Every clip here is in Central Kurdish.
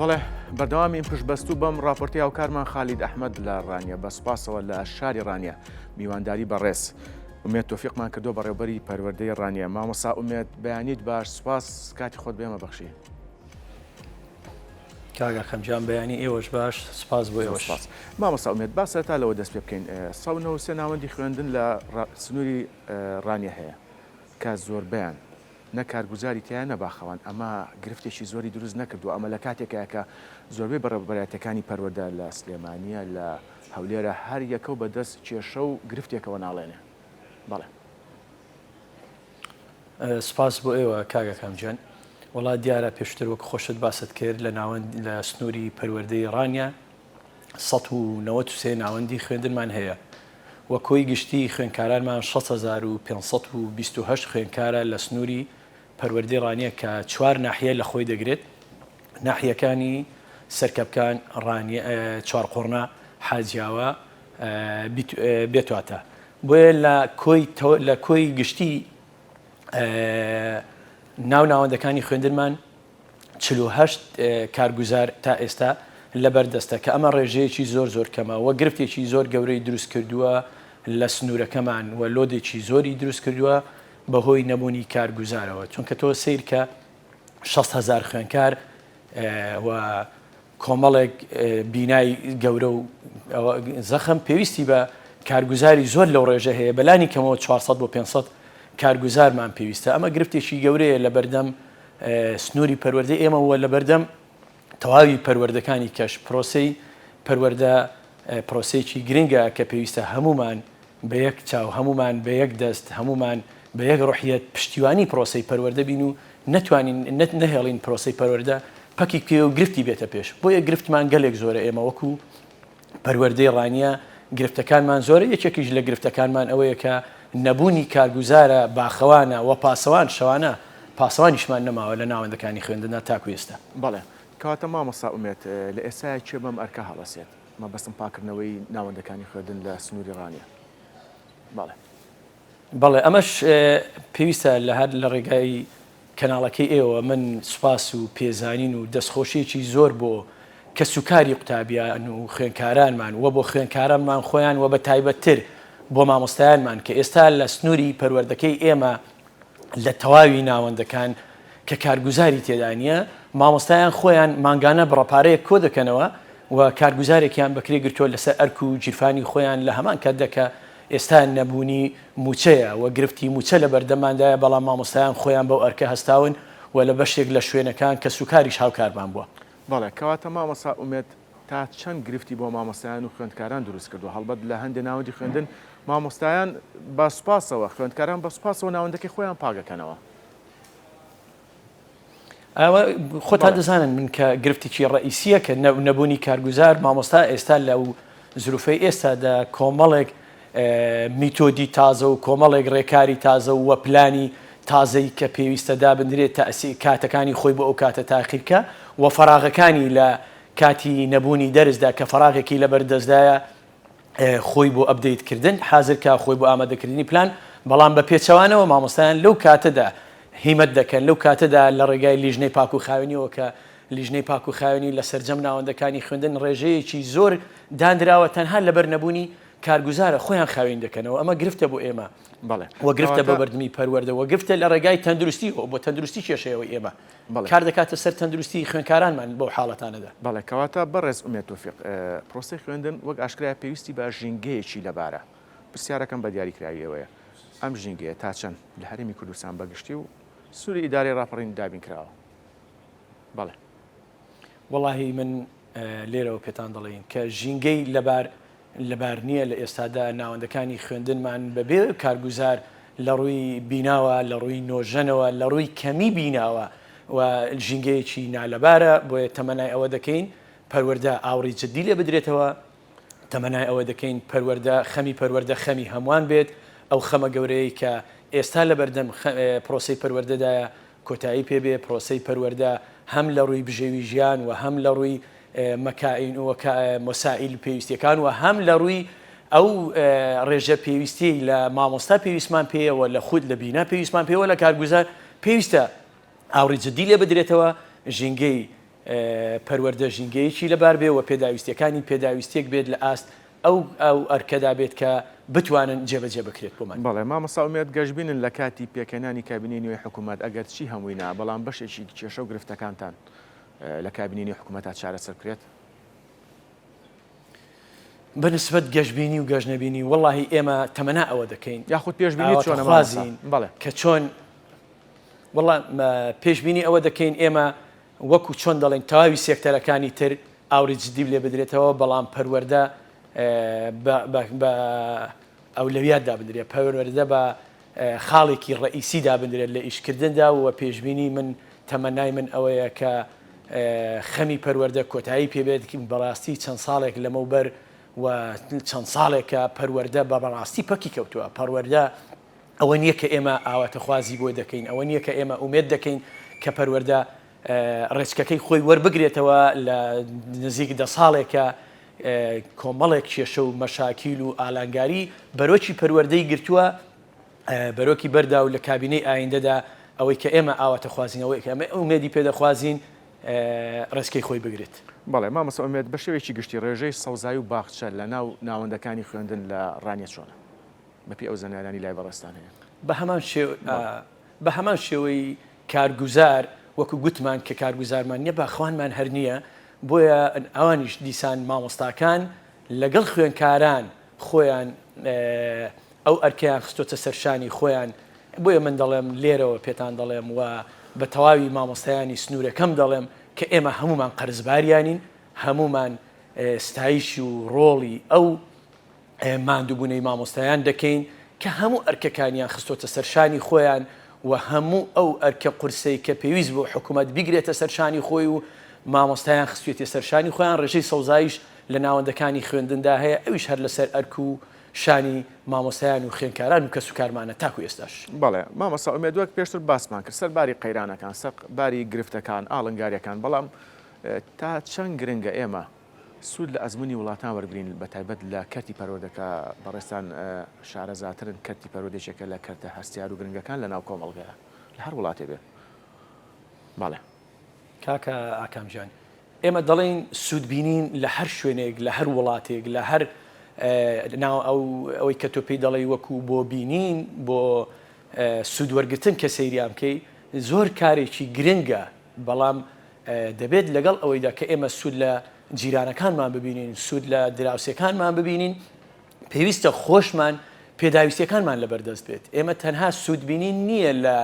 بەڵێ بەردەوامین پشتبەستوو بەم ڕاپۆرتی هاوکارمان خالید ئەحمەد لە ڕانیە بە سوپاسەوە لە شاری ڕانیە میوانداری بەڕێز ئومێد تۆفیقمان کردو بەڕێوبەری پەروەردەی ڕانیە مامۆسا ئومێد بەیانیت باش سوپاس کاتی خۆت بێمە بەخشی. کاک ئەکرەم گیان بەیانی ئێوەش باش سوپاس بۆ ئێوەش. سپاس مامۆستا ئومێد با سەرەتا لەوە دەست پێ بکەین 193 ناوەندی خوێندن لە سنووری ڕانیە هەیە کە زۆربەیان نە کارگوزاری تیایە نە باخەوان، ئەمە گرفتێکی زۆری دروست نەکردووە، ئەمە لە کاتێکایە کە زۆربەی بەڕێوەبەرایەتیەکانی پەروەردە لە سلێمانییە، لە هەولێرە هەر یەکەو بە دەست کێشە و گرفتێکەوە ناڵێنێ. بەڵێ. سپاس بۆ ئێوە کاک ئەکرەم گیان. وەڵا دیارە پێشتر وەک خۆشت باست کرد لە ناوەند لە سنووری پەروەردەی ڕانیە 193 ناوەندی خوێندنمان هەیە و کۆی گشتی خوێندکارانمان 6528 خوێندکارە لە سنووری پەروەردەی ڕانیە کە چوار ناحیە لە خۆی دەگرێت ناحیەکانی سەرکەپکان، ڕانیە، چوارقوڕنە، حاجیاوا، بێتواتە. بۆیە لە کۆی لە کۆی گشتی ناو ناوەندەکانی خوێندنمان 48 کارگوزار تا ئێستا لەبەردەستە کە ئەمە ڕێژەیەکی زۆر زۆر کەمە و گرفتێکی زۆر گەورەی دروست کردووە لە سنوورەکەمان و load ێکی زۆری دروست کردووە بەهۆی نەبوونی کارگوزارەوە چونکە تۆ سیرکە 6 هزار خوێنکار و کۆمەڵێک بینای گەورە و زەخم پێویستی بە کارگوزاری زۆر لەو ڕێژە هەیە بەلانی کەمەوە 400 بۆ 500 کارگوزارمان پێویستە ئەمە گرفتێکی گەورەیە لە بەردەم سنووری پەروەردەی ئێمە و لە بەردەم تەواوی پەروەردەکانی کەش پرۆسەی پەروەردە پرۆسەیەکی گرنگە کە پێویستە هەمومان بە یەک چاو هەمومان بە یەک دەست هەمومان بە یەک ڕحیەت پشتیوانی پرۆسەی پەروەردە بین و نەتوانین نەهێڵین پرۆسەی پەروەردە پەکی بکەوێ و گرفتی بێتە پێش بۆیە گرفتمان گەلێک زۆرە ئێمە وەکو پەروەردەی ڕانیە گرفتەکانمان زۆرە یەکێکیش لە گرفتەکانمان ئەوەیە کە نەبوونی کارگوزارە باخەوانە و پاسەوان شەوانە پاسەوانیشمان نەماوە لە ناوەندەکانی خوێندندا تاکو ئێستا. بەڵێ کەواتە مامۆستا ئومێد لە ئێستایا کێ بەم ئەرکە هەڵەسێت؟ مەبەستم پاکردنەوەی ناوەندەکانی خوێندن لە سنووری ڕانیە. بەڵێ. بەڵێ ئەمەش پێویستە لە هەر لە ڕێگای کەناڵەکەی ئێوە من سوپاس و پێزانین و دەستخۆشیەکی زۆر بۆ کەسوکاری قوتابیان و خوێنکارانمان و بۆ خوێنکارانمان خۆیان و بە تایبەتتر بۆ مامۆستایانمان کە ئێستا لە سنووری پەروەردەکەی ئێمە لە تەواوی ناوەندەکان کە کارگوزاری تێدا نییە مامۆستایان خۆیان مانگانە بڕە پارەیەک کۆ دەکەنەوە و کارگوزارێکیان بەکرێ گرتووە لەسەر ئەرک و گیرفانی خۆیان لە هەمان کاتدا کە ئێستا نەبوونی مووچەیە و گرفتی مووچە لە بەردەمماندایە، بەڵام مامۆستایان خۆیان بەو ئەرکە هەستاون و لە بەشێک لە شوێنەکان کەسوکاریش هاوکارمان بووە. بەڵێ، کەواتە مامۆستا ئومێد تا چەند گرفتی بۆ مامۆستایان و خوێندکاران دروست کردووە؟ هەڵبەت لە هەندێ ناوەندی خوێندن مامۆستایان بە سوپاسەوە، خوێندکاران بە سوپاسەوە ناوەندەکەی خۆیان پاک ئەکەنەوە. ئەوە خۆتان دەزانن من کە گرفتێکی ڕئیسیە کە نەبوونی کارگوزار مامۆستا ئێستا لە زروفەی ئێستادا کۆمەڵێک میتۆدی تازە و کۆمەڵێک ڕێکاری تازە و پلانی تازەی کە پێویستە دابدرێت تەسی کاتەکانی خۆی بۆ ئەو کاتە تاخیرکە و فەراغەکانی لە کاتی نەبوونی دەرسدا کە فەراغێکی لەبەر دەستدایە خۆی بۆ update کردن حازر کا خۆی بۆ ئامادەکردنی پلان، بەڵام بە پێچەوانەوە مامۆستایان لەو کاتەدا هیمەت دەکەن لەو کاتەدا لە ڕێگای لیژنەی پاک و خاوێنیەوە کە لیژنەی پاک و خاوێنی لە سەرجەم ناوەندەکانی خوێندن ڕێژەیەکی زۆر دانراوە تەنها لەبەر نەبوونی کارگوزارە خۆیان خاوێن دەکەنەوە ئەمە گرفتە بۆ ئێمە بەڵێ وە گرفتە بە بەردمی پەروەردە وە گرفتە لە ڕێگای تەندروستیەوە بۆ تەندروستی کێشەیەوە ئێمە کار دەکاتە سەر تەندروستی خوێندکارانمان بەو حاڵەتانەدا. بەڵێ کەواتە بەڕێز ئومێد تۆفیق پرۆسەی خوێندن وەک ئاشکرایە پێویستی بە ژینگەیەکی لەبارە، پرسیارەکەم بە دیاریکراوی ئەوەیە ئەم ژینگەیە تا چەند لە هەرێمی کوردستان بە گشتی و سنووری ئیدارەی ڕاپەڕین دابین کراوە؟ بەڵێ. وەڵاهی من لێرەوە پێتان دەڵێین کە ژینگەی لەبار لەبار نییە، لە ئێستادا ناوەندەکانی خوێندنمان بەبێ کارگوزار لە ڕووی بیناوە، لە ڕووی نۆژەنەوە، لە ڕووی کەمی بیناوە و ژینگەیەکی نالەبارە، بۆیە تەمەنای ئەوە دەکەین پەروەردە ئاوڕی جددی لێ بدرێتەوە، تەمەنای ئەوە دەکەین پەروەردە خەمی پەروەردە خەمی هەمووان بێت، ئەو خەمە گەورەیەی کە ئێستا لەبەردەم پرۆسەی پەروەردەدایە کۆتایی پێ بێ، پرۆسەی پەروەردە هەم لە ڕووی بژێوی ژیان و هەم لە ڕووی مەکائین و مەسائیل پێویستیەکان و هەم لە ڕووی ئەو ڕێژە پێویستیەی لە مامۆستا پێویستمان پێیە و لە خود لە بینا پێویستمان پێوە لە کارگوزار پێویستە ئاوڕی جدی لێ بدرێتەوە ژینگەی. پەروەردە ژینگەیەکی لەبار بێ و پێداویستیەکانی پێداویستیەک بێت لە ئاست ئەو ئەو ئەرکەدا بێت کە بتوانن جێبەجێ بکرێت بۆمان. بەڵێ مامۆستا ئومێد گەشبینن لە کاتی پێکهێنانی کابینەی نوێی حکوومەت ئەگەر چی هەمووی نا بەڵام بەشێکی کێشە و گرفتەکانتان لە کابینەی نوێی حکوومەتا چارەسەر بکرێت؟ بە نسبەت گەشبینی و گەشنەبینی وەڵاهی ئێمە تەمەنا ئەوە دەکەین یاخود پێشبینیت چۆنە مامۆستا؟ ئاواتەخوازین بەڵێ. کە چۆن وەڵا پێشبینی ئەوە دەکەین ئێمە وەکو چۆن دەڵێن تەواوی سێکتەرەکانی تر ئاوری جدی لێ بدرێتەوە بەڵام پەروەردە بە ئەولەویات دابدرێت پەروەردە بە خاڵێکی ڕئیسی دابدرێت لە ئیشکردندا و پێشبینی من تەمەنای من ئەوەیە کە خەمی پەروەردە کۆتایی پێبێت بەڕاستی چەند ساڵێک لەمەوبەر و چەند ساڵێکە پەروەردە بە بەڕاستی پەکی کەوتووە پەروەردە ئەوە نییە کە ئێمە ئاواتەخوازی بۆ دەکەین، ئەوە نییە کە ئێمە ئومێد دەکەین کە پەروەردە ڕێچکەکەی خۆی وەربگرێتەوە لە نزیک دە ساڵێکە کۆمەڵێک کێشە و مەشاکیل و ئالانگاری بەرۆکی پەروەردەی گرتووە بەرۆکی بەردا و لە کابینەی ئایندەدا ئەوەی کە ئێمە ئاواتەخوازین ئەوەی کە ئێمە ئومێدی پێدەخوازین ڕێچکەی خۆی بگرێت. بەڵێ مامۆستا ئومێد بە شێوەیەکی گشتی ڕێژەی سەوزایی و باخچە لە ناو ناوەندەکانی خوێندن لە ڕانیە چۆنە؟ بەپێی ئەو زانیارانەی لای بەڕێزتان هەیە. بە هەمان شێوەی کارگوزار وەکو گوتمان کە کارگوزارمان نییە باخەوانمان هەر نییە بۆیە ئەوانیش دیسان مامۆستاکان لەگەڵ خوێنکاران خۆیان ئەو ئەرکەیان خستۆتە سەرشانی خۆیان بۆیە من دەڵێم لێرەوە پێتان دەڵێم و بە تەواوی مامۆستایانی سنوورەکەم دەڵێم کە ئێمە هەمومان قەرزباریانین هەمومان ستایش و ڕۆڵی ئەو ماندووبوونەی مامۆستایان دەکەین کە هەموو ئەرکەکانیان خستۆتە سەر شانی خۆیان و هەموو ئەو ئەرکە قورسەی کە پێویست بوو حکوومەت بیگرێتە سەر شانی خۆی و مامۆستایان خستوێتە سەر شانی خۆیان ڕێژەی سەوزاییش لە ناوەندەکانی خوێندندا هەیە ئەویش هەر لەسەر ئەرک و شانی مامۆستایان و خوێندکاران و کەسوکارمانە تاکو ئێستاش. بەڵێ مامۆستا ئومێد وەک پێشتر باسمان کرد سەر باری قەیرانەکان سەر باری گرفتەکان ئاڵنگاریەکان بەڵام تا چەند گرنگە ئێمە سوود لە ئەزموونی وڵاتان وەرگرین بەتایبەت لە کەرتی پەروەردە کە بەڕێزتان شارەزاترن، کەرتی پەروەردە یەکێکە لە کەرتە هەستیار و گرنگەکان لە ناو کۆمەڵگەیا لە هەر وڵاتێ بێ. بەڵێ. کاکە ئاکام گیان ئێمە دەڵێین سوود بینین لە هەر شوێنێک لە هەر وڵاتێک لە هەر ناو ئەو ئەوەی کە تۆ پێی دەڵێی وەکوو بۆ بینین بۆ سوود وەرگرتن کە سەیریان بکەی زۆر کارێکی گرنگە بەڵام دەبێت لەگەڵ ئەوەیدا کە ئێمە سوود لە جیرانەکانمان ببینین، سوود لە دراوسێکانمان ببینین، پێویستە خۆشمان پێداویستیەکانمان لەبەردەست بێت. ئێمە تەنها سوودبینین نییە لە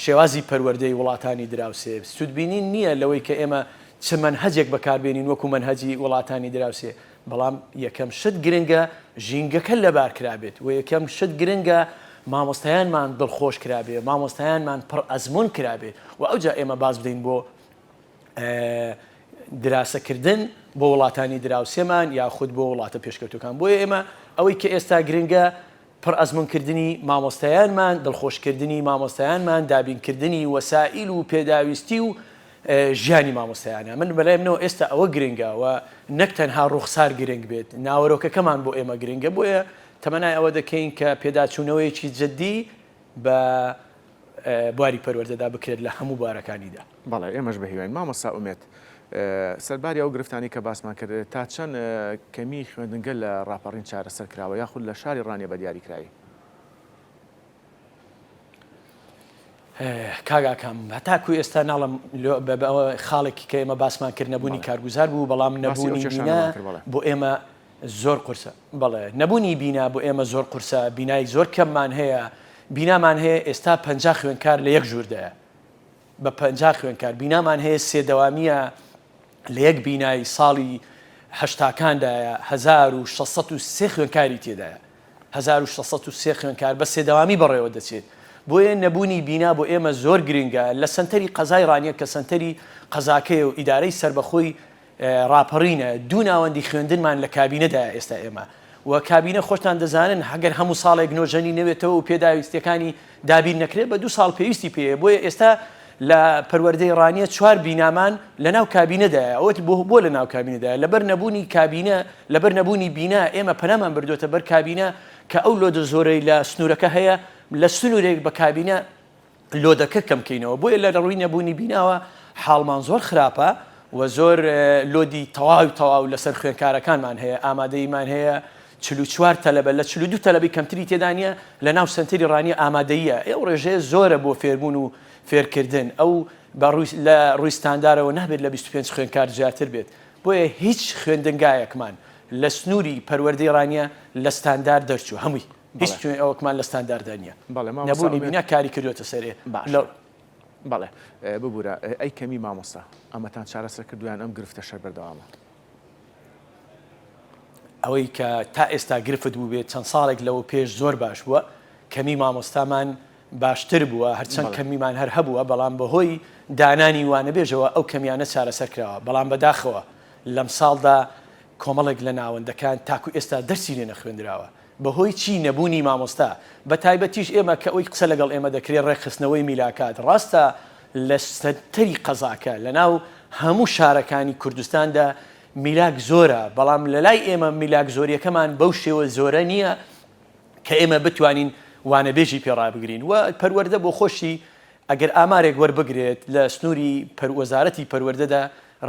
شێوازی پەروەردەی وڵاتانی دراوسێ، سوودبینین نییە لەوەی کە ئێمە چ مەنهەجێک بەکاربێنین وەکو مەنهەجی وڵاتانی دراوسێ، بەڵام یەکەم شت گرنگە ژینگەکە لەبار کرابێت و یەکەم شت گرنگە مامۆستایانمان دڵخۆش کرابێ، مامۆستایانمان پڕ ئەزموون کرابێت و ئەوجا ئێمە باز بدەین بۆ دراسەکردن بۆ وڵاتانی دراوسێمان یاخود بۆ وڵاتە پێشکەوتوەکان. بۆیە ئێمە ئەوەی کە ئێستا گرنگە پڕ ئەزموونکردنی مامۆستایانمان، دڵخۆشکردنی مامۆستایانمان، دابینکردنی وەسائیل و پێداویستی و ژیانی مامۆستایانە. من بەلای منەوە ئێستا ئەوە گرنگە و نەک تەنها ڕووخسار گرنگ بێت، ناوەرۆکەکەمان بۆ ئێمە گرنگە. بۆیە تەمەنای ئەوە دەکەین کە پێداچوونەوەیەکی جددی بە بواری پەروەردەدا بکرێت لە هەموو بوارەکانیدا. بەڵێ ئێمەش بە هیواین. مامۆستا ئومێد، سەرباری ئەو گرفتانەی کە باسمان کرد، تا چەند کەمیی خوێندنگە لە ڕاپەڕین چارەسەر کراوە یاخود لە شاری ڕانیە بە دیاریکراوی؟ کاک ئاکام، هەتاکوو ئێستا ناڵێم خاڵێکی کە ئێمە باسمان کرد نەبوونی کارگوزار بوو، بەڵام نەبوونی بینا بۆ ئێمە زۆر قورسە. بەڵێ نەبوونی بینا بۆ ئێمە زۆر قورسە، بینای زۆر کەممان هەیە، بینامان هەیە ئێستا 50 خوێندکار لە یەک ژووردایە بە 50 خوێندکار، بینامان هەیە سێ دەوامیە لە یەک بینای ساڵی هەشتاکاندایە 1603 خوێندکاری تێدایە 1603 خوێندکار بە سێ دەوامی بەڕێوە دەچێت. بۆیە نەبوونی بینا بۆ ئێمە زۆر گرنگە لە سەنتەری قەزای ڕانیە کە سەنتەری قەزاکەیە و ئیدارەی سەربەخۆی ڕاپەڕینە، دوو ناوەندی خوێندنمان لە کابینەدایە ئێستا ئێمە و کابینە خۆشتان دەزانن ئەگەر هەموو ساڵێک نۆژەنی نەوێتەوە و پێداویستیەکانی دابین نەکرێت بە دوو ساڵ پێویستی پێیە بۆیە ئێستا لە پەروەردەی ڕانیە چوار بینامان لە ناو کابینەدایە ئەوەت بۆ بۆ لە ناو کابینەدایە لەبەر نەبوونی کابینە لەبەر نەبوونی بینا ئێمە پەنامان بردوێتە بەر کابینە کە ئەو لۆدە زۆرەی لە سنوورەکە هەیە لە سنوورێک بە کابینە لۆدەکە کەم کەینەوە بۆیە لە ڕووی نەبوونی بیناوە. حاڵمان زۆر خراپە و زۆر load ی تەواو تەواو لەسەر خوێندکارەکانمان هەیە، ئامادەییمان هەیە 44 تەلەبە لە 42 تەلەبەی کەمتری تێدا نییە لە ناو سەنتەری ڕانیە ئامادەییە، ئەو ڕێژەیە زۆرە بۆ فێربوون و فێرکردن، ئەو بە ڕووی لە ڕووی ستاندارەوە نابێت لە 25 خوێندکار زیاتر بێت، بۆیە هیچ خوێندنگایەکمان لە سنووری پەروەردەی ڕانیە لە ستاندار دەرچوو هەمووی هیچ ئەوەکمان لە ستانداردا نییە نەبوونی بینا کاری کردوێتە سەرێ لە بەڵێ ببوورە ئەی کەمی مامۆستا ئەمەتان چارەسەر کردویان ئەم گرفتە شەر بەردەوامە؟ ئەوەی کە تا ئێستا گرفت بووبێت چەند ساڵێک لەوە پێش زۆر باش بووە کەمی مامۆستامان باشتر بووە هەرچەند کەمیمان هەر هەبووە بەڵام بەهۆی دانانی وانەبێژەوە ئەو کەمیانە چارەسەر کراوە بەڵام بەداخەوە لەمساڵدا کۆمەڵێک لە ناوەندەکان تاکو ئێستا دەرسی لێ نەخوێندراوە بەهۆی چی نەبوونی مامۆستا بەتایبەتیش ئێمە کە ئەوی قسە لەگەڵ ئێمە دەکرێت ڕێکخستنەوەی میلاکات ڕاستە لە سەنتەری قەزاکە لەناو هەموو شارەکانی کوردستاندا میلاک زۆرە بەڵام لەلای ئێمە میلاک زۆریەکەمان بەو شێوە زۆرە نییە کە ئێمە بتوانین وانەبێژی پێ ڕابگرین و پەروەردە بۆ خۆشی ئەگەر ئامارێک وەربگرێت لە سنووری وەزارەتی پەروەردەدا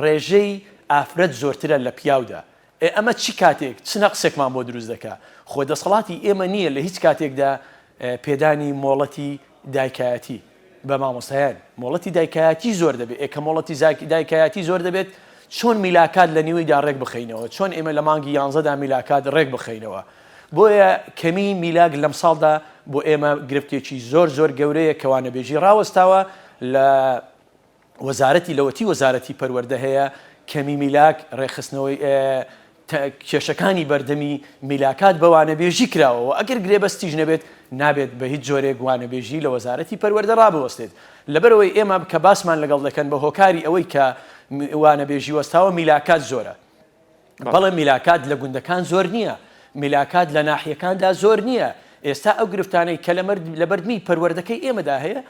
ڕێژەی ئافرەت زۆرترە لە پیاودا ئێ ئەمە چی کاتێک چ نەقسێکمان بۆ دروست دەکا خۆ دەسەڵاتی ئێمە نییە لە هیچ کاتێکدا پێدانی مۆڵەتی دایکایەتی بە مامۆستایان مۆڵەتی دایکایەتی زۆر دەبێت ئێ کە مۆڵەتی دایکایەتی زۆر دەبێت چۆن میلاکات لە نیوەیدا ڕێک بخەینەوە چۆن ئێمە لە مانگی یانزەدا میلاکات ڕێک بخەینەوە بۆیە کەمی میلاک لەمساڵدا بۆ ئێمە گرفتێکی زۆر زۆر گەورەیە کە وانەبێژی ڕاوەستاوە لە وەزارەتی لەوەتی وەزارەتی پەروەردە هەیە کەمی میلاک ڕێکخستنەوەی کێشەکانی بەردەمی میلاکات بە وانەبێژی کراوە و ئەگەر گرێبەستیش نەبێت نابێت بە هیچ جۆرێک وانەبێژی لە وەزارەتی پەروەردە ڕابوەستێت لەبەرئەوەی ئێمە کە باسمان لەگەڵ دەکەن بە هۆکاری ئەوەی کە وانەبێژی وەستاوە میلاکات زۆرە بەڵێ میلاکات لە گوندەکان زۆر نییە، میلاکات لە ناحیەکاندا زۆر نییە، ئێستا ئەو گرفتانەی کە لە بەردمی پەروەردەکەی ئێمەدا هەیە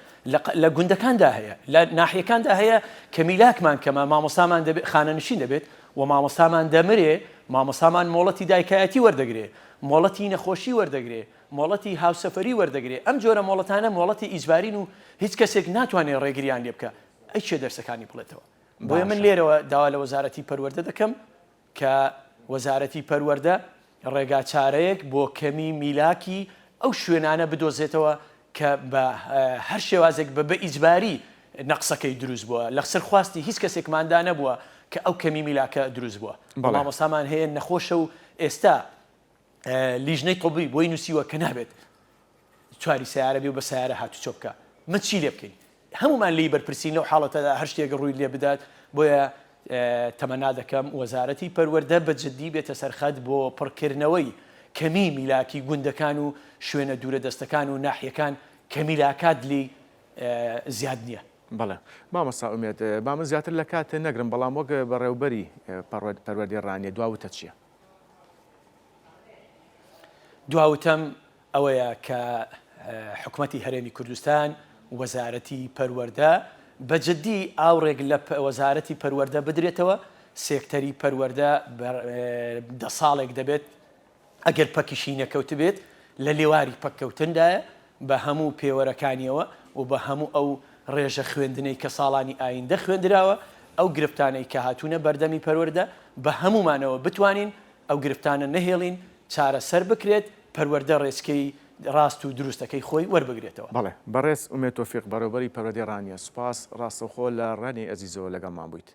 لە گوندەکاندا هەیە، لە ناحیەکاندا هەیە کە میلاکمان کەمە، مامۆستامان دەبێت خانەنشین دەبێت و مامۆستامان دەمرێ، مامۆستامان مۆڵەتی دایکایەتی وەردەگرێ، مۆڵەتی نەخۆشی وەردەگرێ، مۆڵەتی هاوسەفەری وەردەگرێ، ئەم جۆرە مۆڵەتانە مۆڵەتی ئیجبارین و هیچ کەسێک ناتوانێ ڕێگریان لێ بکا، ئەی کێ دەرسەکانی بڵێتەوە؟ بۆیە من لێرەوە داوا لە وەزارەتی پەروەردە دەکەم کە وەزارەتی پەروەردە ڕێگا چارەیەک بۆ کەمی میلاکی ئەو شوێنانە بدۆزێتەوە کە بە هەر شێوازێک بە بە ئیجباری نەقسەکەی دروست بووە لەسەر خواستی هیچ کەسێکماندا نەبووە کە ئەو کەمی میلاکە دروست بووە مامۆستامان هەیە نەخۆشە و ئێستا لیژنەی طبی بۆی نووسیوە کە نابێت سواری سەیارە بێ و بە سەیارە هاتوچۆ بکە من چی لێ بکەین هەموومان لێی بەرپرسین لەو حاڵەتەدا هەر شتێک ڕووی لێ بدات، بۆیە تەمەنا دەکەم وەزارەتی پەروەردە بە جددی بێتە سەر خەت بۆ پڕکردنەوەی کەمیی میلاکی گوندەکان و شوێنە دوورە دەستەکان و ناحیەکان کە میلاکات لێی زیاد نییە. بەڵێ مامۆستا ئومێد، با من زیاتر لە کاتت نەگرم، بەڵام وەک بەڕێوبەری پەروەردەی ڕانیە دوا وتەت چییە؟ دوا وتەم ئەوەیە کە حکومەتی هەرێمی کوردستان، وەزارەتی پەروەردە بە جدی ئاوڕێک لە وەزارەتی پەروەردە بدرێتەوە، سێکتەری پەروەردە دە ساڵێک دەبێت ئەگەر پەکیشی نەکەوتبێت لە لێواری پەککەوتندایە بە هەموو پێوەرەکانیەوە و بە هەموو ئەو ڕێژە خوێندنەی کە ساڵانی ئایندە خوێندراوە، ئەو گرفتانەی کە هاتوونە بەردەمی پەروەردە بە هەموومانەوە بتوانین ئەو گرفتانە نەهێڵین چارەسەر بکرێت، پەروەردە ڕێچکەی ڕاست و دروستەکەی خۆی وەربگرێتەوە. بەڵێ بەڕێز ئومێد تۆفیق بەڕێوبەری پەروەردەی ڕانیە سوپاس ڕاستەوخۆ لە ڕانیەی ئەزیزەوە لەگەڵمان بوویت.